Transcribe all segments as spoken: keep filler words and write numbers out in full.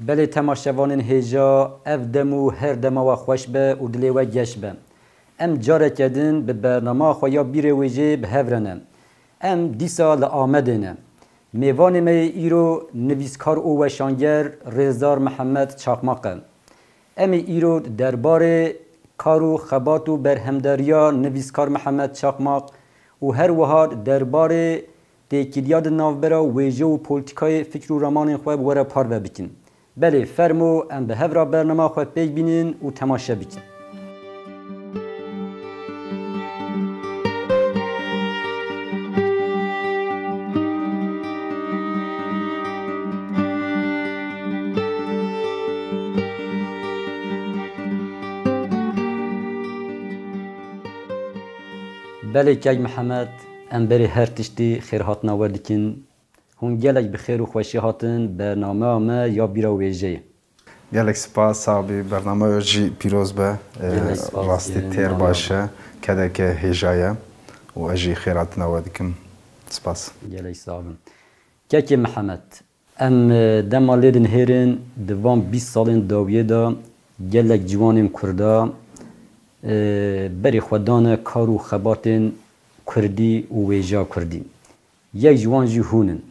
Belê temaşevanên hêja, ev dem û her dema we xweş be û dilê we geş be. Em careke din bi bernama xwe ya Bîrê Wêjeyê bi hev re ne. Em dîsa li Amedê ne. Mêvanê me yê îro nivîskar û weşanger Rêzdar Mihemed Çakmaq e. Em ê îro derbarê kar û xebat û berhemdariya nivîskar Mihemed Çakmaq û her wiha derbarê têkiliya di navbera wêje û polîtîkayê fikr û ramanên xwe bi we re parve bikin. Belê, fermo em bi hev re bernama xwe pêk bînin û temaşe bikin. Belê kek Mihemed, em berê her tiştî xêrhatina we dikin. Hûn gelek bi xêr û xweşî hatin bernameya me ya Bîra Wêjeyê. Gelek spas, sax bî. Bernameya we jî pîroz be. Gelek spas, Rastî gelin têr baş e. Kedeke hêja ye û ez jî xêrhatina we dikim. Spas. Gelek sax bin. Kekê Mihemed, em, e, dema lê dinihêrin, di van bîst salên dawiyê de gelek ciwanên Kurda, e, berê xwe dane kar û xebatên Kurdî û wêjeya Kurdî. Yek ji wan jî hûn in.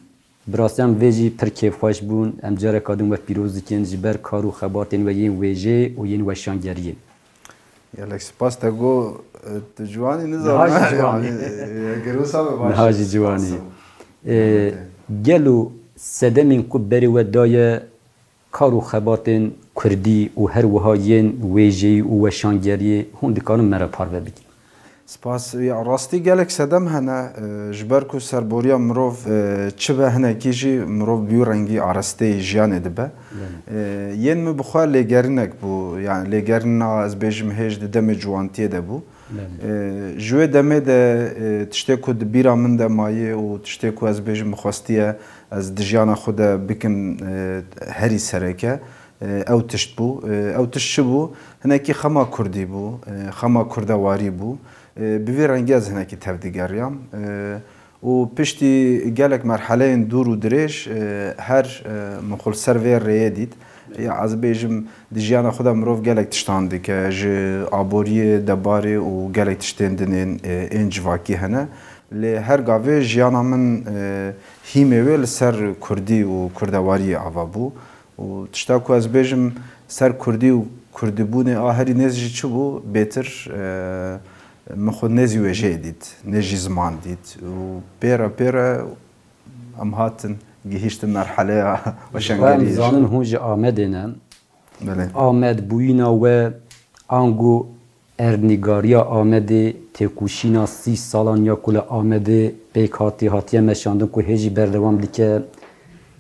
Bi rastî em vê jî pir kêfxweş bûn. Em careka din we pîroz dikin ji ber kar û xebatên we yên wêjê û yên weşangeriyê. Gelek spas te got, e, tu ciwanî nizam. Niha jî ciwanî. Yanî, e, eger wisa be baş e. Niha jî ciwanî. Spas. E, gelo sedemên ku berê we daye kar û xebatên Kurdî û her wiha yên wêjeyî û weşangeriyê hûn dikarin me re parve bikin? Spas. Ya, rastî gelek sedem hene, e, ji ber ku serboriya mirov, e, çi be hinekî jî mirov bi wî rengî arasteyî jiyanê dibe. Belê. E, yên min bi xwe lêgerinek bû, yani lêgerina ez bêjim hêj di demê ciwantiyê de bû. Belê. E, ji wê demê de, e, tiştê ku di bîra min de maye û tiştê ku ez bêjim bi xwestiye ez di jiyana xwe de bikim, e, herî sereke, e, ew tişt bû. E, ew tişt çi bû? Hinekî xema Kurdî bû, e, xema Kurdewarî bû. E, bi vî rengî ez hinekî tevdigeriyam. E, û piştî gelek merheleyên dûr û dirêj, e, her, e, min xwe li ser vê rêyê dît. Ya ez bêjim, di jiyana xwe de mirov gelek tiştan dike, ji aboriyê, debarê û gelek tiştên din ên, e, ên civakî hene. Lê her gavê jiyana min, e, hîmê wê li ser kurdî û kurdewariyê ava bû. Û tişta ku ez bêjim ser kurdî û kurdîbûnê a herî nêz jî çi bû? Bêtir, e, min xwe nêzî wêjeyê dît, nêzî ziman dît. Û pê re pê re em hatin, gihîştin merheleya Xwe em weşangeriyê jî. Zanin hûn ji Amedê ne. Belê. Amed, bûyîna we, ango erdnîgariya Amedê, têkoşîna sî salan ya ku li Amedê pêk hatî, hatiye meşandin ku hê jî berdewam dike,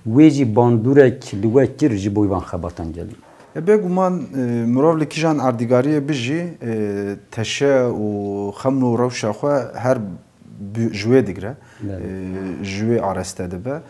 wê jî bandorek li we kir ji bo van xebatan gelî? E, bêguman, e, mirov li kîjan erdnîgariyê bijî, e, teşe û xem û rewşa xwe her bi-, ji wê digre, Belê. e, ji wê araste dibe.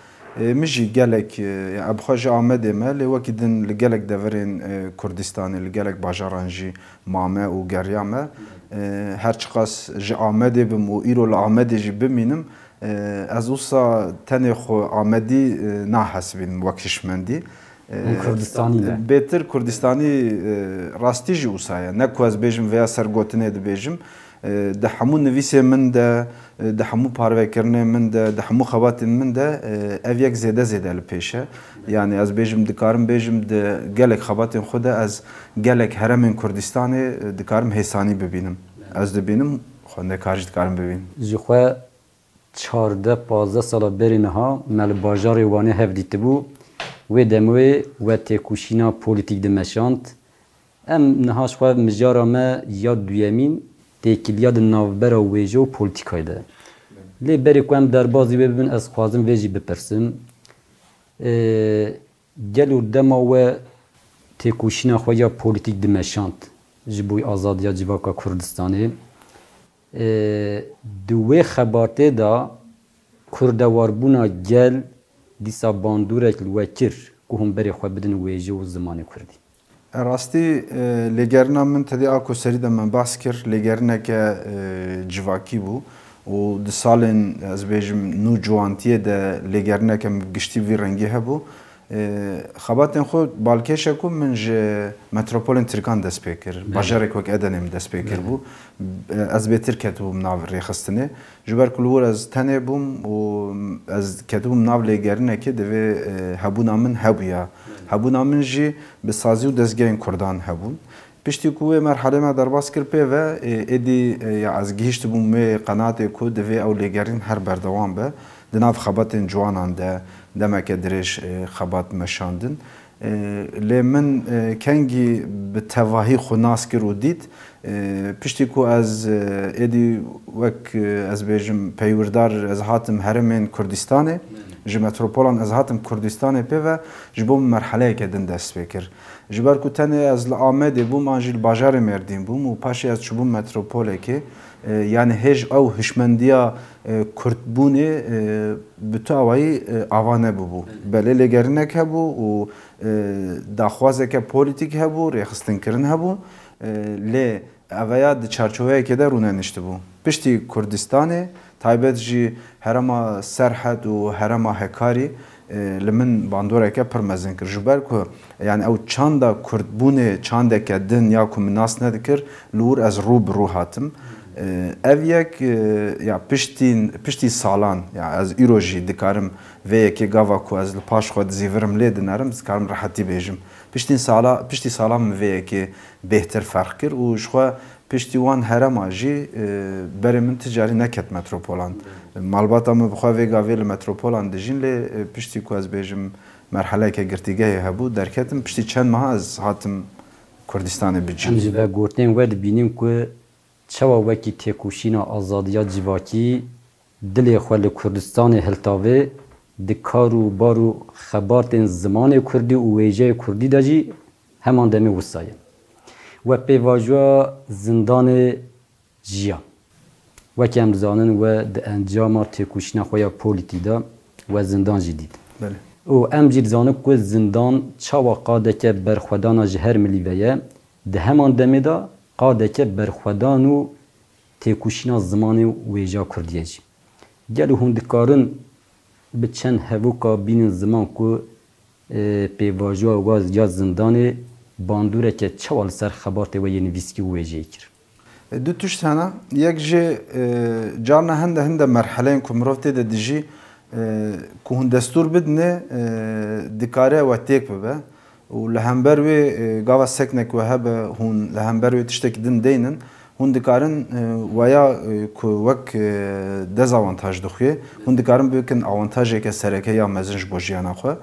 E, min jî gelek, e, ya, bi xwe ji Amedê me, lê wekî din li gelek deverên, e, Kurdistanê, li gelek bajaran jî mame û geriya me. E, her çiqas ji Amedê bim û îro li Amedê jî bimînim, e, ez wisa tenê xwe Amedî, e, nahesibînim wek hişmendî. E, Hûn Kurdistanî ne? Bêtir Kurdistanî, e, rastî jî wisa ye. Ne ku ez bêjim vêya ser gotinê dibêjim. E, di hemû nivîsê min de, e, di hemû parvekirinê min de, di hemû xebatên min de, e, ev yek zêde zêde li pêş e. Yani ez bêjim, dikarim bêjim, di gelek xebatên xwe de ez gelek heremên Kurdistanê, e, dikarim hêsanî bibînim. Ez dibînim, xwendekar jî dikarim bibînim. Ji xwe çardeh pazdeh sala berî niha me li bajarê Wanê hev dîtibû. Wê demê we têkoşîna polîtîk dimeşand. Em niha ji xwe mijara me ya duyemîn têkiliya di navbera wêje û polîtîkayê de. Lê berê ku em derbazî wê bibin, ez dixwazim vê jî bipirsim. Ê, gelo dema we têkoşîna xwe ya polîtîk dimeşand ji bo azadiya civaka Kurdistanê, ê, di wê xebatê de kurdewarbûna gel dîsa bandorek li we kir ku hûn berê xwe bidin wêje û zimanê kurdî? E, rastî, e, lêgerina min tedê a ku serî de me behs kir, lêgerineke, e, civakî bû û di salên, ez bêjim, nû ciwantiyê de lêgerineke min bi giştî vî rengî hebû. E, xebatên xwe balkêş e ku min ji metropolên Tirkan dest pê kir. Belê. Bajarek wek Edenê min dest pê kir Belê. bû. E, ez bêtir ketibûm nav rêxistinê. Ji ber ku li wir ez tenê bûm û ez ketibûm nav lêgerinekê, divê, e, hebûna min hebûya. Belê. Hebûna min jî bi sazî û dezgehên Kurdan hebûn. Piştî ku wê merhelê me derbas kir pê ve, e, êdî, e, ya ez gihîştibûm wê qenatê ku divê ew lêgerîn her berdewam be. Di nav xebatên ciwanan de demeke dirêj, e, xebat meşandin. E, lê min, e, kengî bi tevahî xwe nas kir û dît, e, piştî ku ez, e, êdî wek, e, ez bêjim peywirdar ez hatim herêmên Kurdistanê, ji metropolan ez hatim Kurdistanê pê ve ji bo min merheleyeke din dest pê kir. Ji ber ku tenê ez li Amedê bûm, an jî li bajarê Mêrdîn bûm û paşê ez çûbûm metropolekê, e, yanî hêj ew hişmendiya, e, Kurdbûnê, e, bi tu awayî, e, ava nebûbû. Belê. Belê lêgerinek hebû û, e, daxwazeke polîtîk hebû, rêxistinkirin hebû, e, lê eveya di çarçoveyekê de rûneniştibû. Piştî Kurdistanê, taybet jî herêma Serhed û herêma Hekarî, e, li min bandoreke pir mezin kir. Ji ber ku, yani, ew çanda Kurdbûnê çandeke din ya ku min nas nedikir, li wir ez rû bi rû hatim. E, ev yek, e, ya piştî, piştî salan, ya ez îro jî dikarim vê yekê gava ku ez li paş xwe dizîvirim lê dinerim, dikarim rehetî bêjim. Piştî sala, piştî salan min vê yekê bêhtir ferq kir û ji xwe piştî wan herêma jî, e, berê min ti carî neket metropolan. Malbata min bi xwe vê gavê li metropolan dijîn, lê, e, piştî ku ez bêjim merheleke girtîgehê hebû, derketim, piştî çend meha ez hatim Kurdistanê bicîm. Em ji vegotinên we dibînin ku çawa wekî têkoşîna azadiya civakî dilê xwe li Kurdistanê hiltavê, di kar û bar û xebatên zimanê kurdî û wêjeyê kurdî de jî heman demê wisa ye. We pêvajoya zindanê jiya. Weke em dizanin, we di encama têkoşîna xwe ya polîtî de we zindan jî dît. Belê. Û em jî dizanin ku zindan çawa qadeke berxwedana ji her milî ve ye, di heman demê de qadeke berxwedan û têkoşîna zimanê û wêja kurdî ye jî. Gelo hûn dikarin bi çend hevoka bînin ziman ku, e, pêvajoya we ya zindanê bandoreke çawa li ser xebatê we yê nivîskî û wêjeyê kir? E, du tişt hene. Yek jî, e, carna hinde hinde merheleyên ku mirov tê de dijî, e, ku hûn destûr bidinê, e, dikare we têk bibe. Û li hember wê, e, gava seknek we hebe, hûn li hember wê tiştekî din deynin, hûn dikarin, e, weya, e, ku wek, e, dezawantaj dixuye, hûn dikarin bikin awantajeke sereke ya mezin ji bo jiyana xwe.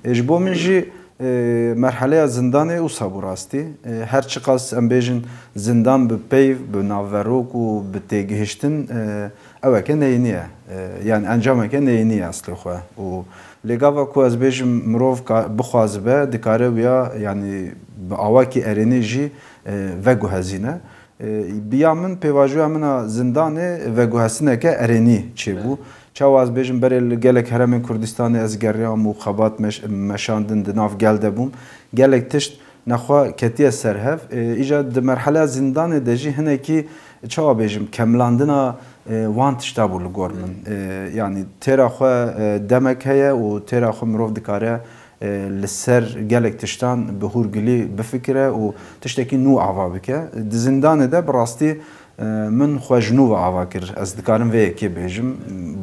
E, ji bo min jî, e, merheleya zindanê wisa bû rastî. E, her çiqas em bêjin zindan bi peyv, bi navverok û bi têgihiştin, e, eweke neyînî ye. E, yani encameke neyînî ye eslê xwe. Û lê gava ku ez bêjim mirov ka-, bixwazibe, dikare wiya, yani bi awakî erênî jî, e, veguhezîne. E, bi ya min, pêvajoya min a zindanê veguhezineke erênî çêbû. Evet. Çawa ez bêjim berê li gelek herêmên Kurdistanê ez geriyam û xebat meş-, meşandin di nav gel de bûm. Gelek tişt nexwe ketiye ser hev. E, îca di merheleya zindanê de jî hinekî, çawa bêjim, kemlandina, e, wan tişta bû li gor min. E, yanî têra xwe, e, demek heye û têra xwe mirov dikare, e, li ser gelek tiştan bi hûrgilî bifikire û tiştekî nû ava bike. Di zindanê de bi rastî, e, min xwe ji nû ve ava kir. Ez dikarim vê yekê bêjim.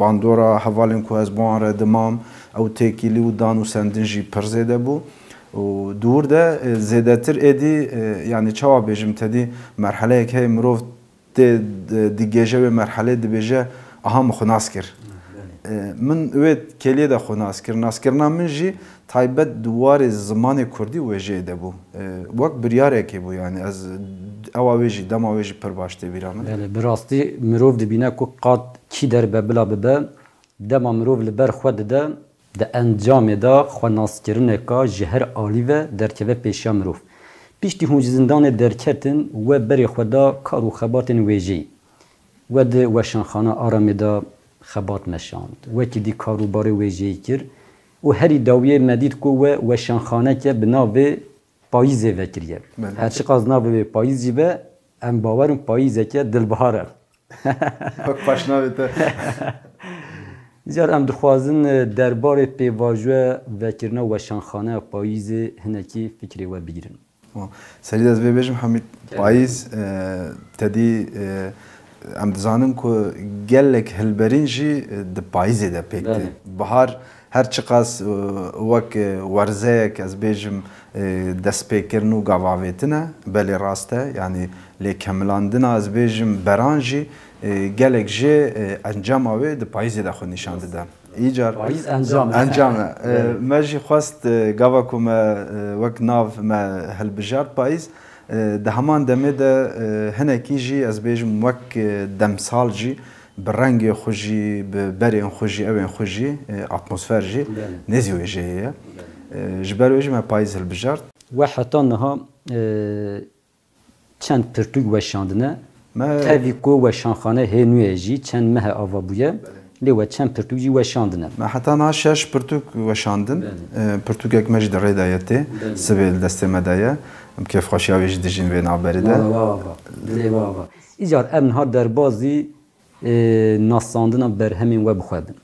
Bandora hevalên ku ez bi wan re dimam, ew têkilî û dan û sendin jî pir zêde bû. Û di wir de, e, zêdetir êdî, e, yanî çawa bêjim, tedî merheleyek heye mirov tê, e, digêje wê merhelê, dibêje, aha, min xwe nas kir. E, min wê kêliyê de xwe nas kir. Naskirina min jî taybet di warê zimanê kurdî û wêjeyê de bû. E, wek biryarekê bû, yanî ez ewa wê jî, dema wê jî pir baş tê bîra min. Belê, bi rastî mirov dibîne ku qad kî derbe bila bibe, dema mirov li ber xwe dide, di encamê de xwenaskirineka ji her alî ve derkeve pêşiya mirov. Piştî hûn ji zindanê derketin, we berê xwe da kar û xebatên wêjeyî. We di weşanxana Aramê de xebat meşand. Wekî dî kar û barê wêjeyî kir û herî dawiyê me dît ku we weşanxaneke bi navê Payîzê vekiriye. Belê. Her çiqas navê wê Payîz jî be, em bawer in Payîzeke dilbihar e. Wek paşnavê te. Ziyar em dixwazin, e, derbarê pêvajoya vekirina weşanxaneya payîzê hinekî fikrê we bigirin. Tamam. Serî de ez vê bêjim, Hamîd, Gelek. Payîz, e, tedî, e, em dizanin ku gelek hilberîn jî, e, di payîzê de pêk tê. Belê. Bihar her çiqas, e, wek, e, werzeyek, ez bêjim, e, destpêkirin û gavavêtin e, belê rast e, yanî lêkemilandina, ez bêjim, beran jî, e, gelek jê, e, encama wê di payîzê de xwe nîşan dide. Îcar Payîz encam e. Encam e. E, Belê. Me jî xwest, e, gava ku me, e, wek nav me hilbijart payîz, e, di heman demê de, e, hinekî jî, ez bêjim, wek, e, demsal jî, bi rengê xwe jî, bi berên xwe jî, ewên xwe jî, e, atmosfer jî Belê. Nêzî wê jê ye. Belê. E, ji ber wê jî me payîz hilbijart. We heta niha, e, çend pirtûk weşandine? Me Tevî ku weşanxane hê nû ye jî çend meh e ava bûye. Belê. Lê we çend pirtûk jî weşandine? Me heta niha şeş pirtûk weşandin. Belê. E, pirtûkek me jî di rê de ye tê. Belê. Sibê li destê me de ye. Em kêfxweşiya wê jî dijîn vê navberê de. Wa, wa, wa. Dilê wa, wa. Îcar em niha derbazî, e, nasandina berhemên we bi xwe bin.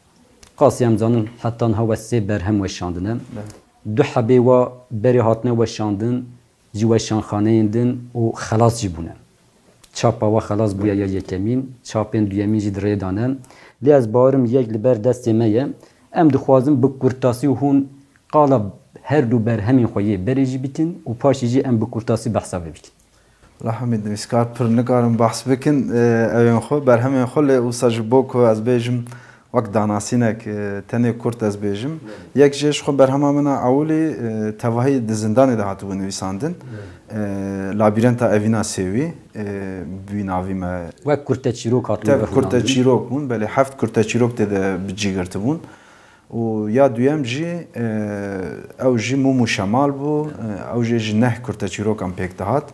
Qasî em zanin heta niha we sê berhem weşandine. Belê. Du hebê wa berê hatine weşandin, ji weşanxaneyên din û xelas jî bûne. Çapa wa xelas bûye ya yekemîn, çapên duyemîn jî di rê de ne. Lê ez bawerim yek li ber destê me ye. Em dixwazin bi kurtasî hûn qala her du berhemên xwe yê berê jî bikin û paşê jî em bi kurtasî behsa vê bikin. Wela Hamîd, nivîskar, pir nikarin behs bikin, e, ewên xwe, berhemên xwe, lê wisa ji bo ku ez bêjim, wek danasînek, e, tenê kurt ez bêjim. Yek jê ji xwe berhema min a ewilî, e, tevahî di zindanê de hatibû nivîsandin. E, Labîrenta Evîna Sêwî, e, bûyî navî me. Wek kurteçîrok hatibû Tev kurteçîrok bûn, belê heft kurteçîrok tê de bi cî girtibûn. Û ya duyem jî, e, ew jî Mûm û Şemal bû, e, ew jê ji neh kurteçîrokan pêk dihat.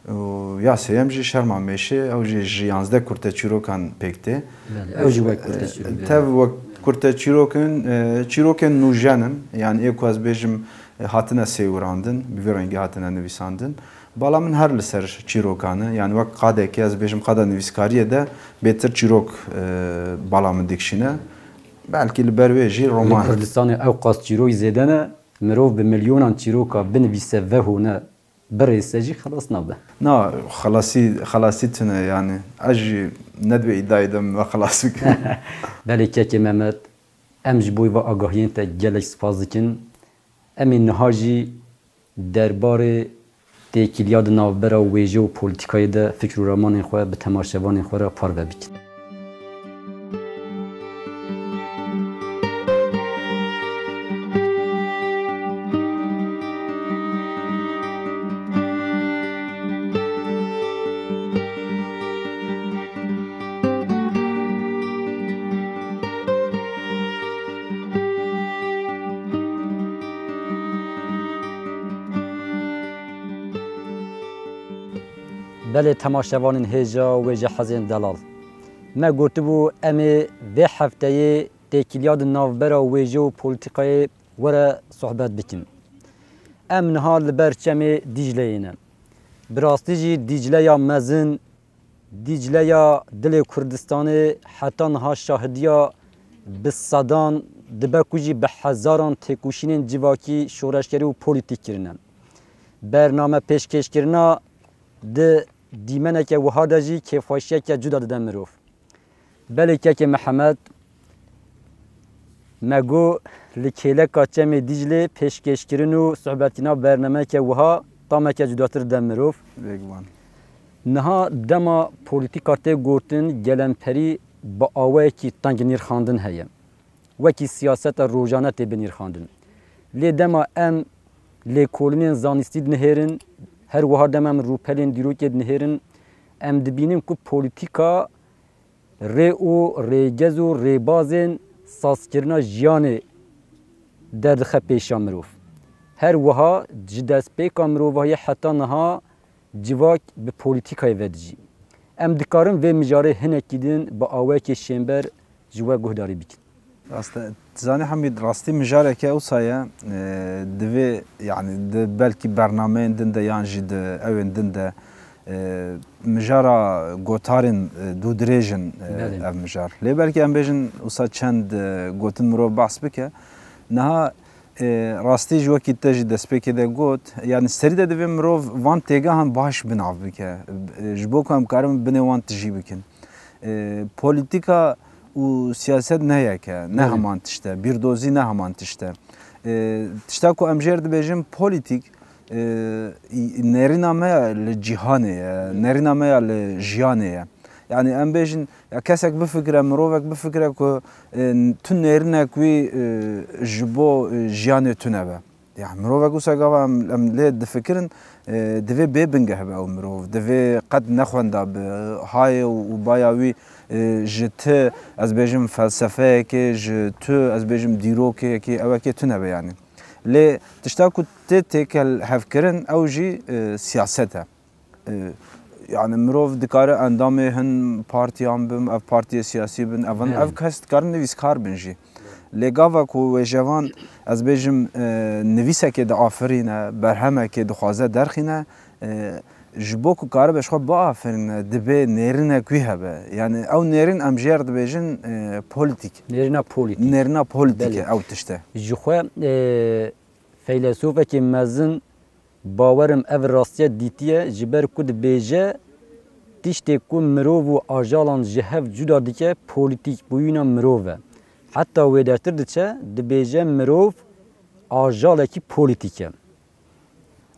Û ya sêyem jî Şerma Mêşê, ew jî ji yanzdeh kurteçîrokan pêk tê. Belê, ew jî wek kurteçîrok, E, belê. Tev wek kurteçîrok in, e, çîrokên nûjen in, yanî ê ku ez bêjim, e, hatine sêwirandin, bi vî rengî hatine nivîsandin. Bala min her li ser çîrokan e, yanî wek qadekê ez bêjim qada nivîskariyê de bêtir çîrok, e, bala min dikişîne. Belkî li ber wê jî Li roman. Kurdistanê ew qas çîrok zêde ne, mirov bi milyonan çîroka binivîse, vehûne, birêse jî xelas nabe. Na, xelasî, xelasî tune, yanî ez jî ne di vê îdayê de me xelas bikim. Belê kekê Mehmet, em ji bo va agahiyên te gelek spas dikin. Em ê niha jî derbarê têkiliya di navbera wêje û polîtîkayê de fikr û ramanên xwe bi temaşevanên xwe re parve bikin. Belê temaşevanên hêja û wêjehezên delal. Me gotibû em ê vê hefteyê têkiliya di navbera wêje û polîtîkayê were sohbet bikin. Em niha li ber çemê Dîcleyê ne. Bi rastî jî Dîcleya mezin, Dîcleya dilê Kurdistanê heta niha şahidiya bi sedan, dibe ku jî bi hezaran têkoşînên civakî, şoreşgerî û polîtîk kirine. Bername pêşkêşkirina di dîmeneke wiha de jî kêfxweşiyeke cuda dide mirov. Belê kekê Mihemed, me got li kêleka Çemê Dîclê pêşkêşkirin û sohbetkirina bernameyeke wiha tameke cudatir de mirov. Bêguman. Niha dema polîtîka tê gotin, gelemperî bi awayekî teng nirxandin heye. Wekî siyaseta rojane tê binirxandin. Lê dema em lêkolînên zanistî dinihêrin, her wiha dema em rûpelên dîrokê dinihêrin, em dibînin ku polîtîka rê û rêgez û rêbazên sazkirina jiyanê derdixe pêşiya mirov. Her wiha ji destpêka mirovahiyê heta niha civak bi polîtîkayê vedijî. Em dikarin vê mijarê hinekî din bi awayekê şênber ji we guhdarî bikin. Rast e. Dizanî Hemîd, rastî mijareke wisa ye, e, divê, yanî di belkî bernameyên din de yan jî di ewên din de E, Mijara gotarên, e, dûdirêj in, e, Belê. Ev mijar. Lê belkî em bêjin wisa çend, e, gotin mirov behs bike. Niha, e, rastî ji wekî te jî destpêkê de got, yani serî de divê mirov van têgehan baş bi nav bike. E, ji bo ku em karin binê wan tijî bikin. E, polîtîka û siyaset ne yek e, ne Belê. Heman tişt e, bîrdozî ne heman tişt e. E, tişta ku em jêr dibêjin polîtîk, e, nêrîna me ya li cîhanê ye, nêrîna me ya li jiyanê ye. Yani em bêjin, ya kesek bifikire, mirovek bifikire ku, e, tu nêrînek wî, e, ji bo, e, jiyanê tune be. Ya mirovek wisa gava em, em lê difikirin, e, divê bê bingeh be ew mirov. Divê qet nexwenda bi hayê û, û baya wî, e, ji ti, ez bêjim felsefeyekê, ji tu, ez bêjim dîrokê yekê, ewekê tune be yani. Lê tişta ku tê têkel hevkirin, ew jî, e, siyaset e. E, yani mirov dikare endamê hin partiyan bin, ev partiyê siyasî bin, ev, Belê. Ev kes dikarin nivîskar bin jî. Lê gava ku wêjevan, ez bêjim, e, nivîsekê diafirîne, berhemekê dixwaze derxîne, e, ji bo ku karibe ji xwe biafirîne, dibê nêrînek wî hebe. Yani ew nêrîn em jê re dibêjin, e, polîtîk. Nêrîna polîtîk. Nêrîna polîtîk e Belê. Ew tişt e. Ji xwe, e, feylesofekî mezin Bawerim ev rastiye dîtiye, ji ber ku dibêje, tiştê ku mirov û ajalan ji hev cuda dike, polîtîkbûyîna mirov e. Heta wêdetir diçe, dibêje mirov ajalekî polîtîk e.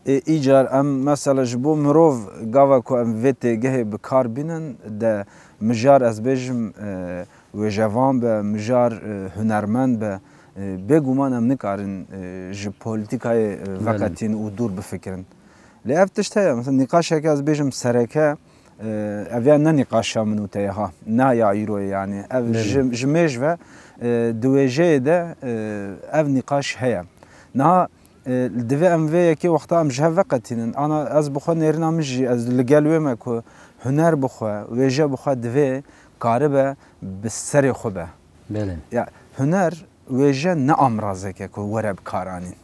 Ê, îcar em mesela ji bo mirov gava ku em vê têgehê bi kar bînin, de mijar ez bêjim, e, wêjevan be, mijar, e, hunermend be, e, bêguman em nikarin, e, ji polîtîkayê, e, Belê. Veqetîn û dûr bifikirin. Lê ev tişt heye, mesela nîqaşeke ez bêjim sereke, e, ev ya ne nîqaşa min û te ye ha, ne ya îro ye yani. Ev Belê. Ji, ji mêj ve, e, di wêjeyê de, e, ev nîqaş heye. Niha, e, divê em vê yekê wexta em ji hev veqetînin. Ana ez bi xwe nêrîna min jî, ez li gel wê me ku huner bi xwe, wêje bi xwe divê karibe bi serê xwe be. Belê. Ya, huner, wêje ne amrazek e ku were bi kar anîn.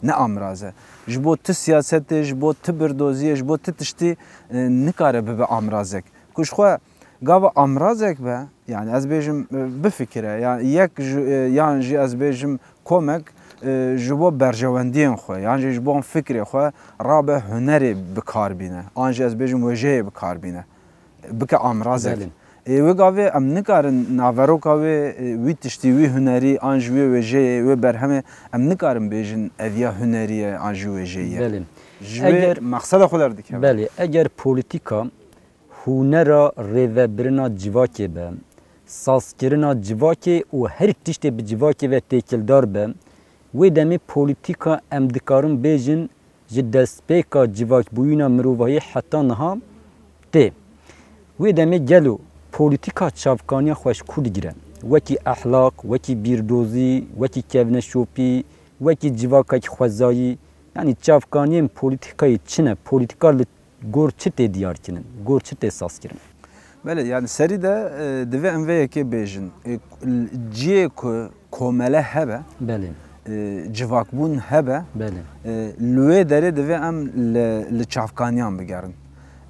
Ne amraz e. Ji bo ti siyasetê, ji bo ti birdoziyê, ji bo ti tiştî, e, nikare bibe amrazek. Ku ji xwe gava amrazek be, yani ez bêjim, e, bifikire, ya yek ji, e, yan jî ez bêjim komek, e, ji bo berjewendiyên xwe, yan jî ji bo fikrê xwe rabe hunerê bi kar bîne, an jî ez bêjim wêjeyê bi kar bîne, bike amrazek. Belê. Ê, wê gavê em nikarin naveroka wê, e, wî tiştî, wî hunerî, an jî wê wêjeyê, wê berhemê, em nikarin bêjin ev ya hunerî ye, an jî wêjeyî ye. Belê. Ji wê Eger mexseda xwe derdikeve. Belê, eger polîtîka hunera rêvebirina civakê be, sazkirina civakê û her tiştê bi civakê ve têkildar be, wê demê polîtîka em dikarin bêjin ji destpêka civakbûyîna mirovahiyê heta niha tê. Wê demê gelo polîtîka çavkaniya xwe ji ku digire? Wekî ehlaq, wekî bîrdozî, wekî kevneşopî, wekî civakekî xwezayî, yanî çavkaniyên polîtîkayê çi ne? Polîtîka li gor çi tê diyarkirin, gor çi tê sazkirin? Belê, yani serî de, e, divê em vê yekê bêjin. E, ciyê ku komele hebe, Belê. E, civakbûn hebe, Belê. E, li wê derê divê em li, li çavkaniyan bigerin.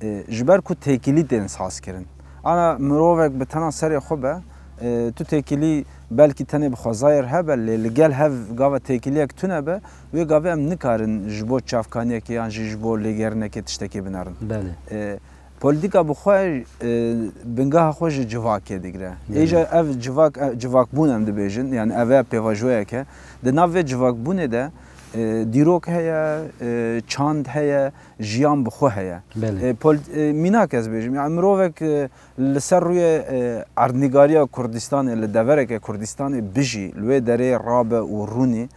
E, ji ber ku têkilî tên sazkirin. Ana mirovek bi tena serê xwe be, e, tu têkilî belkî tenê bi xwezayê re hebe, lê li gel hev gava têkiliyek tune be, wê gavê em nikarin ji bo çavkaniyekê yan jî ji bo lêgerinekê tiştekê binerin. Belê. E, polîtîka bi xwe, e, bingeha xwe ji civakê digire. Belê. Êja ev civak, e, civakbûn em dibêjin, yani ev e pêvajoyek e. Di nav vê civakbûnê de, e, dîrok heye, e, çand heye, jiyan bi xwe heye. Belê. E, pol-, e, mînak ez bêjim, yani mirovek, e, li ser rûyê, e, erdnîgariya Kurdistanê, li devereke Kurdistanê bijî, li wê derê rabe û rûnî,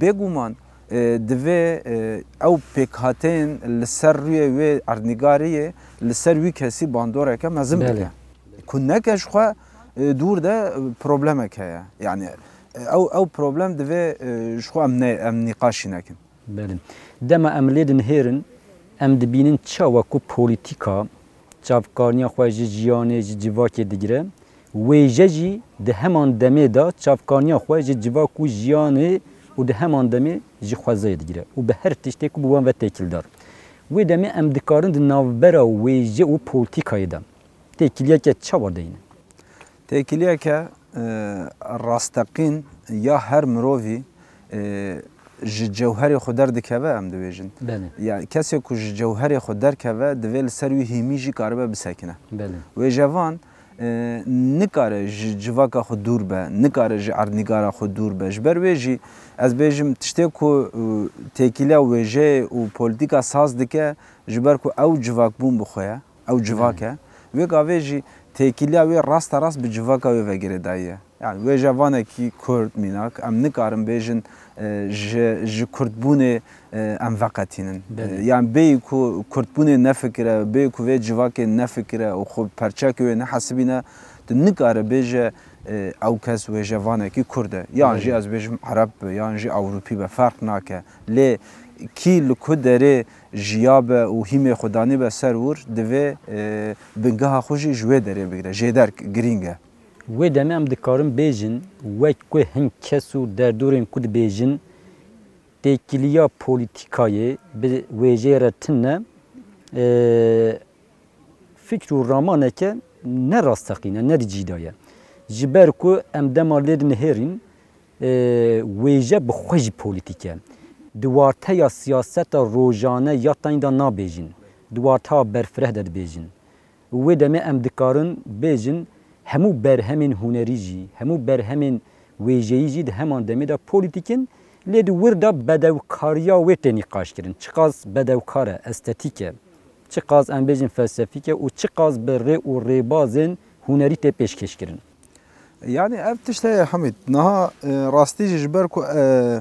bêguman, e, divê, e, ew pêkhateyên li ser rûyê wê erdnîgariyê li ser wî kesî bandoreke mezin Belê. Bike. Ku neke ji xwe, e, dûr de, e, problemek heye. Yani, e, ew, ew problem divê, e, ji xwe em ne, em nîqaşî nekin. Belê. Dema em lê dinihêrin, em dibînin çawa ku polîtîka çavkaniya xwe ji jiyanê, ji civakê digire, wêje jî di heman demê de çavkaniya xwe ji civak û jiyanê û di heman demê ji xwezayê digire û bi her tiştê ku bi wan ve têkildar. Wê demê em dikarin di navbera wêje û polîtîkayê de têkiliyeke çawa deynin? Têkiliyeke, e, rasteqîn ya her mirovî, e, ji cewherê xwe derdikeve, em dibêjin. Belê. Ya kesê ku ji cewherê xwe derkeve, divê li ser wî hîmî jî karibe bisekine. Belê. Wêjevan, e, nikare ji civaka xwe dûr be, nikare ji erdnîgara xwe dûr be. Ji ber wê jî ez bêjim, tiştê ku, e, têkiliya wêjeyê û polîtîka saz dike, ji ber ku ew civakbûn bi xwe ye, ew civak e. Wê gavê jî têkiliya wê rasterast bi civaka wê ve girêdayî ye. Yani wêjevanekî Kurd mînak, em nikarin bêjin, e, ji, ji Kurdbûnê, e, em veqetînin. Belê. E, yani bêyî ku Kurdbûnê nefikire, bêyî ku vê civakê nefikire û xwe perçekê wê nehesibîne, tu nikare bêje, e, ew kes wêjevanekî Kurd e. Yan jî, belê, ez bêjim Ereb be, yan jî Ewropî be, ferq nake. Lê kî li ku derê jiyabe û hîmê xwe danîbe ser wir, divê, e, bingeha xwe jî ji wê derê bigire. Jêder girîng e. Wê demê em dikarin bêjin, wek ku hin kes û derdorên ku dibêjin, têkiliya polîtîkayê bi wêjeyê re tune, e, fikr û ramaneke ne rasteqîn e, ne di cî de ye. Ji ber ku em dema lê dinihêrîn, e, wêje bi xwe jî polîtîk e. Di wateya siyaseta rojane ya tayîn de nabêjin. Di wateya berfireh de dibêjin. Wê demê em dikarin bêjin, hemû berhemên hunerî jî, hemû berhemên wêjeyî jî di heman demê de polîtîk in, lê di wir de bedewkariya wê tê nîqaşkirin. Çiqas bedewkar e, estetîk e, çiqas em bêjin felsefîk e û çiqas bi rê û rêbazên hunerî tê pêşkêşkirin. Yani ev tişt heye Hamîd. Niha, e, rastî jî ji ber ku, e,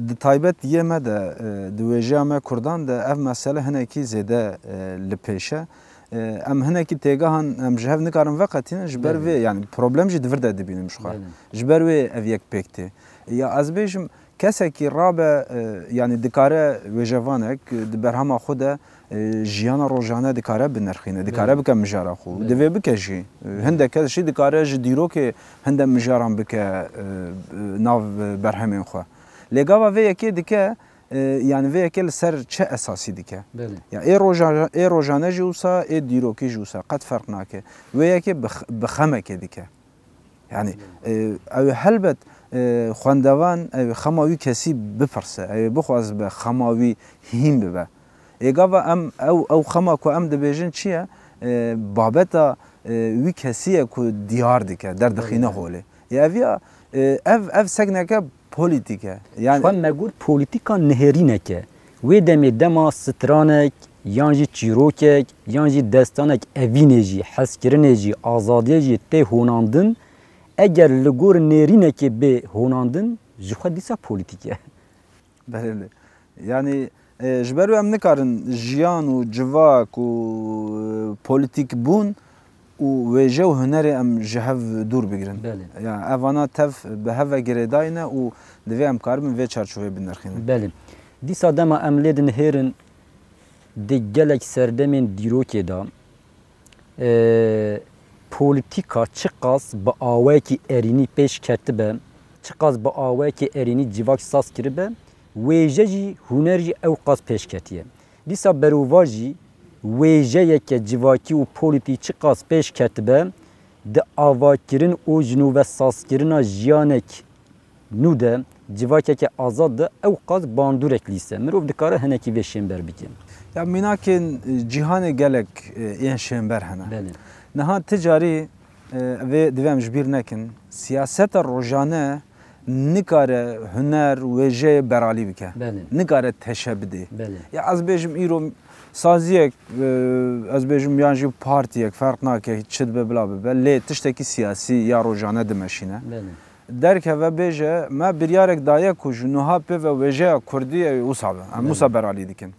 di taybet yê me de, e, di wêjeya me Kurdan de ev mesele hinekî zêde, e, li pêş e. E, em hinekî têgehan em ji hev nikarin veqetînin, ji ber, belê, vê, yani problem jî di vir de dibînim ji xwe. Belê. Ji ber wê ev yek pêk tê. Ya ez bêjim, kesekî rabe, e, yani dikare wêjevanek, e, di berhema xwe de, e, jiyana rojane dikare binirxîne, dikare, belê, bike mijara xwe. Belê. Divê bike jî. E, hinde kes jî dikare ji dîrokê hinde mijaran bike, e, e, nav, e, berhemên xwe. Lê gava vê yekê dike, e, yani vê yekê li ser çi esasî dike? Belê. Ya ê roja-, ê rojane jî wisa, ê dîrokî jî wisa. Qet ferq nake. Wê yekê bi x-, bi xemekê dike. Yani, e, ew ê helbet, e, xwendevan, ew ê xema wî kesî bipirse, ew ê bixwazibe xema wî hîn bibe. Ê gava em, ew, ew xema ku em dibêjin çi ye? E, babeta, e, wî kesî ye ku diyar dike, derdixîne, belê, holê. Ê ev ya, e, ev, ev sekneke polîtîk e. Yani xwe me got polîtîka nihêrînek e. Wê demê dema stranek, yan jî çîrokek, yan jî destanek evînê jî, hezkirinê jî, azadiyê jî tê honandin, eger li gor nêrînekê bê honandin, ji xwe dîsa polîtîk e. Belê. Yani, e, ji ber wê em nikarin jiyan û civak û, e, polîtîk bûn û wêje û hunerê em ji hev dûr bigirin. Belê. Ya, evana tev bi hev ve girêdayî ne û divê em karibin vê çarçoveyê binirxînin. Belê. Dîsa dema em lê dinihêrin di gelek serdemên dîrokê de, e, polîtîka çiqas bi awayekî erînî pêş ketibe, çiqas bi awayekî erînî civak saz kiribe, wêje jî, huner jî ew qas pêş ketiye. Dîsa berovajî wêjeyeke civakî û polîtîk çiqas pêş ketibe, di avakirin û ji nû ve sazkirina jiyanek nû de, civakeke azad de ew qas bandorek lîse. Mirov dikare hinekî vê şênber bike. Ya mînakên, e, cîhanê gelek, e, yên şênber hene. Belê. Niha ti carî, e, vê divê em ji bîr nekin. Siyaseta rojane nikare huner, wêjeyê beralî bike. Belê. Nikare teşe bidê. Belê. Ya ez bêjim îro saziyek, e, ez bêjim yan jî partiyek, ferq nake, çi dibe bila bibe. Lê tiştekî siyasî ya rojane dimeşîne. Belê. Derkeve bêje, me biryarek daye ku ji nuha pê ve wêjeya kurdî ew ê wisa be. Em, belê, wisa beralî dikin.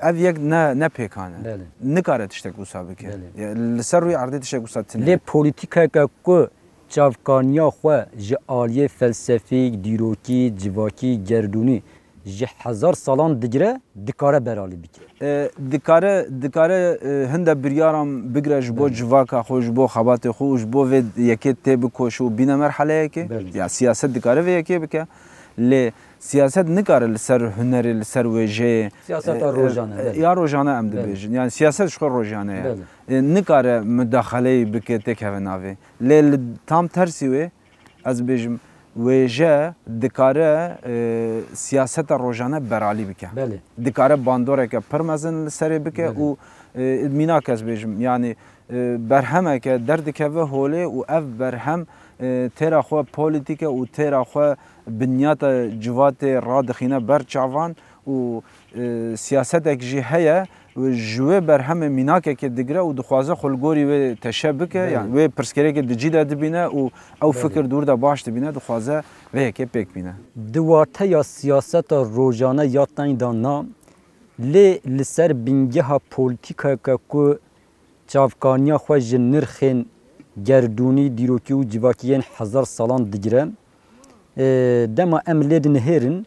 Ev yek ne, ne pêkan e. Belê. Nikare tiştek wisa bike. Belê. Ya, li ser rûyê erdê tiştek wisa tune. Lê polîtîkeke ku çavkaniya xwe ji aliyê felsefîk, dîrokî, civakî, gerdûnî ji hezar salan digire, dikare beralî bike. E, dikare, dikare, e, hinde biryaran bigire ji, belê, bo civaka xwe, ji bo xebatê xwe û ji bo vê yekê tê bikoşe û bîne merheleyekê. Belê. Ya siyaset dikare vê yekê bike. Lê siyaset nikare li ser hunerê, li ser wêjeyê, Siyaseta e, e, rojane, belê. Ya rojane em Belê. Dibêjin. Yani siyaset ji xwe rojane ye. Belê. E, nikare mudaxaleyê bike têkeve navê. Lê li tam tersî wê, ez bêjim, wêje dikare, e, siyaseta rojane beralî bike. Belê. Dikare bandoreke pir mezin li serê bike Belê. Û, e, mînak ez bêjim, yani, e, berhemeke derdikeve holê û ev berhem, e, têra xwe polîtîke û têra xwe binyata civatê radixîne ber çavan û, e, siyasetek jî heye, ji wê berhemê mînakekê digre û dixwaze xwe li gorî wê teşe bike, Belê. Yani wê pirsgirêkê di cî de dibîne û ew Belê. Fikir di wir de baş dibîne, dixwaze vê yekê pêk bîne. Di wateya siyaseta rojane ya teng de na, lê li ser bingeha polîtîkayeke ku çavkaniya xwe ji nirxên gerdûnî, dîrokî û civakî yên hezar salan digire. E, dema em lê dinihêrin,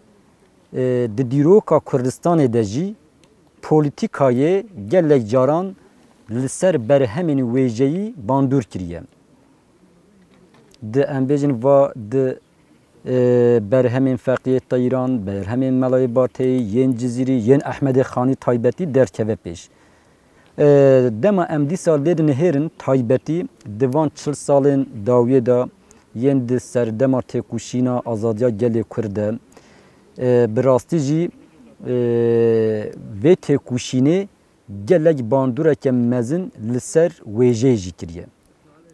e, di dîroka Kurdistanê de jî polîtîkayê gelek caran li ser berhemên wêjeyî bandor kiriye. Di, em bêjin, va di, e, berhemên Feqiyê Teyran, berhemên Melayê Bateyî, yên Cizîrî, yên Ehmedê Xanî taybetî derkeve pêş. E, dema em dîsa lê dinihêrin, taybetî di van çil salên dawiyê de yên di serdema têkoşîna azadiya gelê Kurd de, e, bi rastî jî, e, vê têkoşînê gelek bandoreke mezin li ser wêjeyê jî kiriye.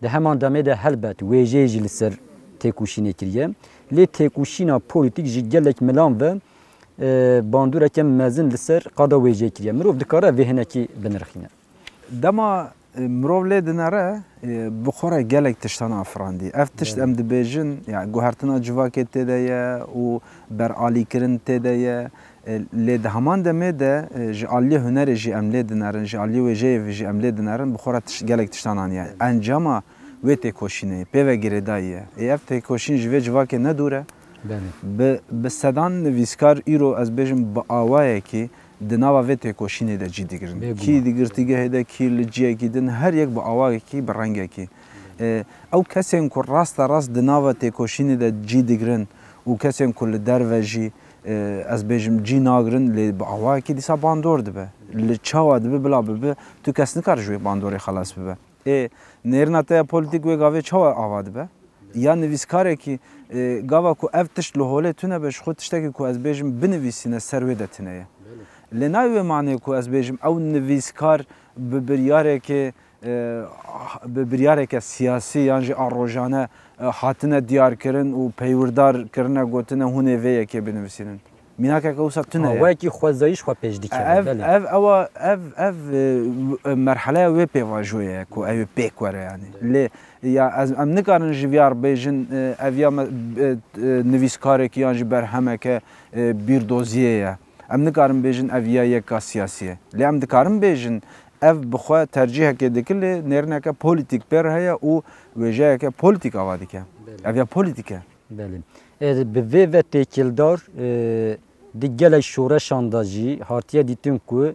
Di heman demê de helbet wêjeyê jî li ser têkoşînê kiriye. Lê têkoşîna polîtîk ji gelek milan ve, e, bandoreke mezin li ser qada wêjeyê kiriye. Mirov dikare vê hinekî binirxîne. Dema, e, mirov lê dinere, e, bi xwe re gelek tiştan afirandî. Ev tişt Belê. Em dibêjin, yani guhertina civakê tê de ye û beralîkirin tê de ye. E, lê di heman demê de, e, ji aliyê hunerê jî em lê dinerin, ji aliyê wêjeyê jî em lê dinerin, bi xwe re tiş-, gelek tiştan aniye. Encama wê têkoşînê pê ve girêdayî ye. Ê ev têkoşîn ji vê civakê ne dûr e. Belê. Bi, bi sedan nivîskar îro, ez bêjim, bi awayekî di nava vê têkoşînê de cî digirin. Bêguman. Kî di girtîgehê de, kî li ciyekî din, her yek bi awayekî, bi rengekî. E, ew kesên ku rasta rast di nava têkoşînê de cî digirin û kesên ku li derve jî, e, ez bêjim, cî nagirin, lê bi awayekî dîsa bandor dibe. Li çawa dibe, bila bibe, tu kes nikare ji wê bandorê xelas bibe. Ê, nêrina te ya polîtîk wê gavê çawa ava dibe? Ya nivîskarekî, e, gava ku ev tişt li holê tune be, ji xwe tiştekî ku ez bêjim binivîsîne ser wê de tune ye. Lê nayê wê manê ku ez bêjim ew nivîskar bi biryareke, e, bi biryareke siyasî yan jî a rojane, e, hatine diyarkirin û peywirdarkirine gotine hûn ê vê yekê binivîsînin. Mînakeke wisa tune ye. Awayekî xwezayî ji xwe pêş dikeve, Ev, belê. Ev, ewa, ev, ev, e, merheleya wê pêvajoyê ye ku ew ê pêk were yani. Lê ya ez, em nikarin ji viyar bêjin, e, ev ya me, e, e, nivîskarekî yan jî berhemeke, e, bîrdoziyê ye. Em nikarin bêjin ev ya yeka siyasî ye. Lê em dikarin bêjin ev bi xwe tercîhekê dike lê nêrîneke polîtîk pê re heye û wêjeyeke polîtîk ava dike. Belê. Ev ya polîtîk e. Belê. E, bi vê ve têkildar, e, di gelek şoreşan de jî hatiye dîtin ku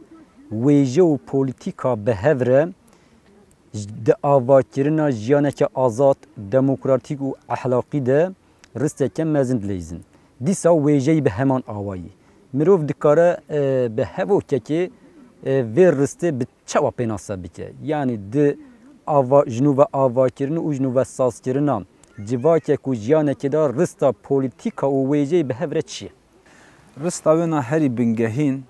wêje û polîtîka bi hev re di avakirina jiyaneke azad, demokratîk û ehlaqî de risteke mezin dileyzin. Dîsa wêjeyî bi heman awayî. Mirov dikare, e, bi hevokekê, e, vê ristê bi çawa pênase bike? Yanî di ava, ji nû ve avakirin û ji nû ve sazkirina civakê ku jiyanekê de rista polîtîka û wêjeyê bi hev re çi ye? Rista wêna herî bingehîn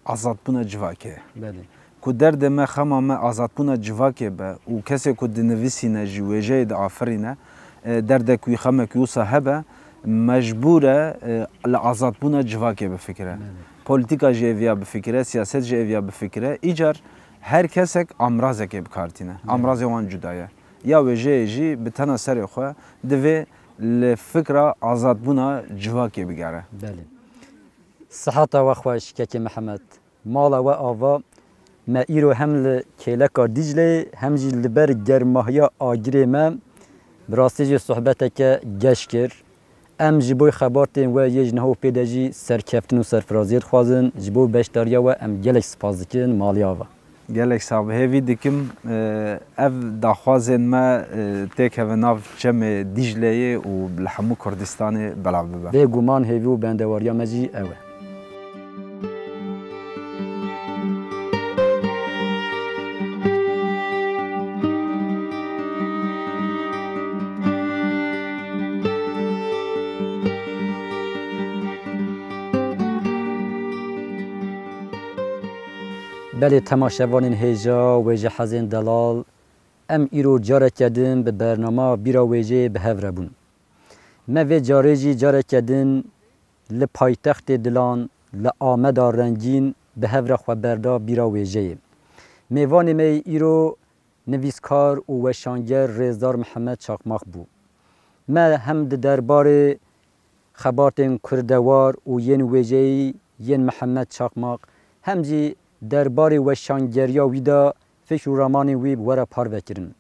azadbûna civakê ye. Belê. Ku derdê me, xema me azadbûna civakê be û kesê ku dinivîsîne jî wêjeyê diafirîne, e, derdek wî, xemek wî wisa hebe, mecbûr e, e, li azadbûna civakê bifikire. Belê. Polîtîka jî êviya bifikire, siyaset jî êviya bifikire. Îcar her kesek amrazekê bi kar tîne. Belê. Amrazê wan cuda ye. Ya wêjeyê jî bi tena serê xwe divê li fikra azadbûna civakê bigere. Belê. Siheta we xweş, Kekê Mihemed. Mala we ava. Me îro hem li kêleka Dîcleyê hem jî li ber germahiya agirê me bi rastî jî sohbeteke geş kir. Em ji bo xebatên we yê ji neho pê de jî serkeftin û serfiraziyê dixwazin. Ji bo beşdariya we em gelek spas dikin. Malê ava. Gelek sax be. Hêvî dikim, e, ev daxwazên me, e, têkeve nav çemê Dîcleyê û li hemû Kurdistanê belav bibe. Bêguman hêvî û bendewariya me jî ew e. Belê temaşevanên hêja, wêjehezên delal, em îro careke din bi bernama Bîra Wêjeyê bi hev re bûn. Me vê carê jî careke din li paytextê dilan, li Ameda rengîn bi hev re xwe berda Bîra Wêjeyê. Mêvanê me yê îro nivîskar û weşanger Rêzdar Mihemed Çakmaq bû. Me hem di derbarê xebatên kurdewar û yên wêjeyî yên Mihemed Çakmaq, hem jî derbarê weşangeriya wî de fîkr û ramanên wî bi we re parve kirin.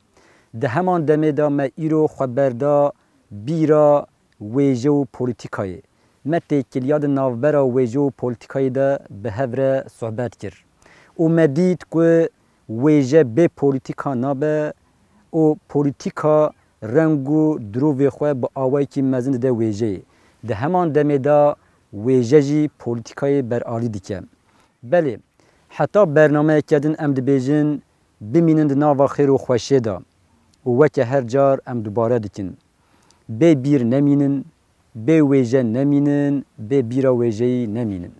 Di heman demê de me îro xwe berda bîra wêje û polîtîkayê. Me têkiliya di navbera wêje û polîtîkayê de bi hev re sohbet kir. Û me dît ku wêje bê polîtîka nabe û polîtîka reng û dirovê xwe bi awayekî mezin dide wêjeyê. Di heman demê de wêje jî polîtîkayê beralî dike. Belê, heta bernameyeke din em dibêjin, bimînin di nava xêr û xweşiyê de û weke her car em dubare dikin. Bê bîr nemînin, bê wêje nemînin, bê bîra wêjeyî nemînin.